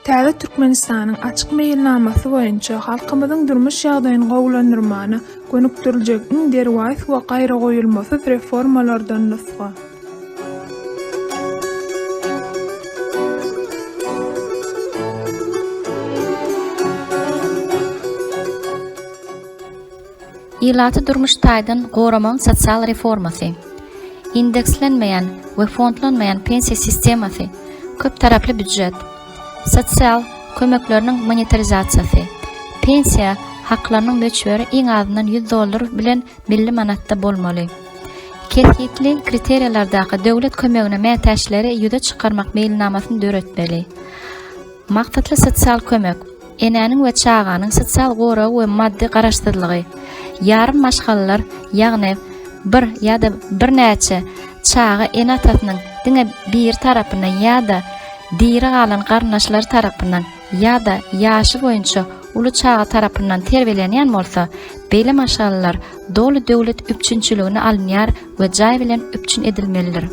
Täze Türkmenistanyň açyk meýilnamasy boýunça halkymyzyň durmuş ýagdaýyny gowulandyrmana gönükdiriljek iň derwaýys we gaýragoýulmasyz reformalardan nusga. Ilaty durmuş taýdan goramagyň sosial reformasy, indekslenmeýän we fondlanmaýan pensiýa sistemasy, köptaraply býujet, sosial kömekleriniň monetarizasiýasy, pensiýa haklarynyň möçberi iň azyndan 100 dollar bilen milli manatda bolmaly. Kesgitli kriteriýalardaky döwlet kömegine mätäçleri ýüze çykarmak meýilnamasyny döretmeli. Maksatly sosial kömek, enäniň we çaganyň sosial goragy we maddy garaşsyzlygy, ýarym maşgalalar, ýagny bir ýa-da birnäçe çaga ene-atasynyň diňe biri tarapyndan ýa-da diri galan garyndaşlary tarapyndan ýa-da ýaşy boýunça uly çaga tarapyndan terbiýelenýän bolsa, beýle maşgalalar doly döwlet üpjünçiligine alynýar we jaý bilen üpjün edilmelidir.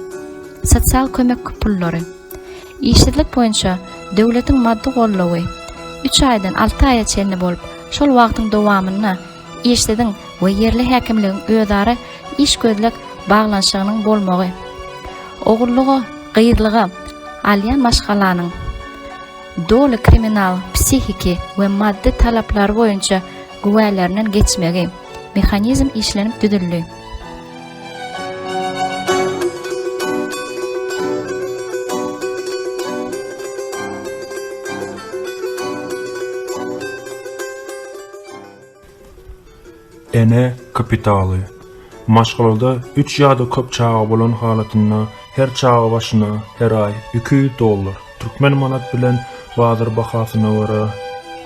Sosial kömek pullary. Işsizlik boýunça döwletiň maddy goldawy üç aýdan alty aýa çenli bolup, şol wagtyň dowamynda işsiziň we ýerli häkimligiň özara iş gözleg baglanyşygynyň bolmagy, ogullyga, gyzlyga alýan maşgalanyň doly kriminal, psihiki we maddy talaplary boýunça güwälerinden geçmegi mehanizm işlenip düzüldi. Ene kapitaly. Maşgalada üç ýa-da köp çaga bolan halatynda her çaga başyna her aý 200 dollar, türkmen manat bilen bazar bahasyna görä,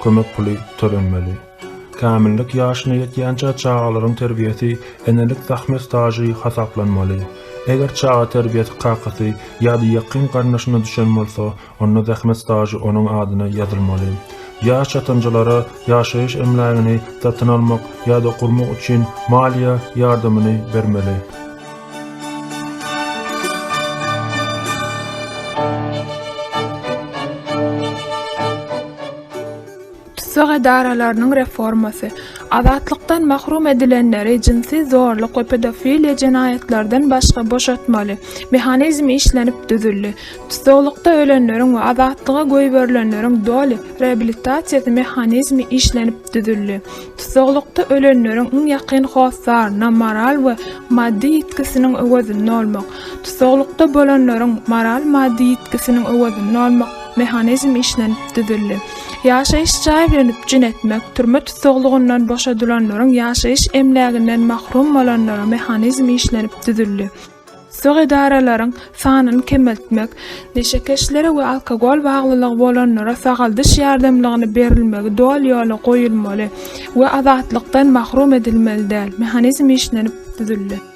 kömek puly tölenmeli. Kämillik ýaşyna ýetýänçä çagalaryň terbiýesi enelik zähmet stažy hasaplanmaly. Eger çaga terbiýesi kakasy ýa-da ýakyn garyndaşyna düşen bolsa, onda zähmet stažy onuň adyna ýazylmaly. Ýaş çatynjalara ýaşaýyş emlägini satyn almak ýa-da gurmak üçin maliýe ýardamyny bermeli. Tussag edaralarynyň reformasy, azatlykdan mahrum edilenleri jynsy zorluk we pedofiliýa jenaýatlardan başga boşatmaly mehanizm işlenip düzüldi. Tussaglykda ölenleriň we azatlyga goýberilenleriň doly reabilitasiýasy mehanizmi işlenip düzüldi. Tussaglykda ölenleriň iň ýakyn hossaryna moral we maddy ýitgisiniň öwezini dolmak, tussaglykda bolanlaryň moral-maddy ýitgisiniň öwezini dolmak mehanizmi işlenip düzüldi. Ýaşaýyş jaý bilen üpjün etmek, türme tussaglygyndan boşadylanlaryň ýaşaýyş emläginden mahrum bolanlara mehanizmi işlenip düzüldi. Tussag edaralaryň sanyny kemeltmek, neşekeşlere we alkogol baglylygy bolanlara sagaldyş ýardamlygyny berilmegi doly ýola goýulmaly we azatlykdan mahrum edilmeli däl mehanizm işlenip düzüldi.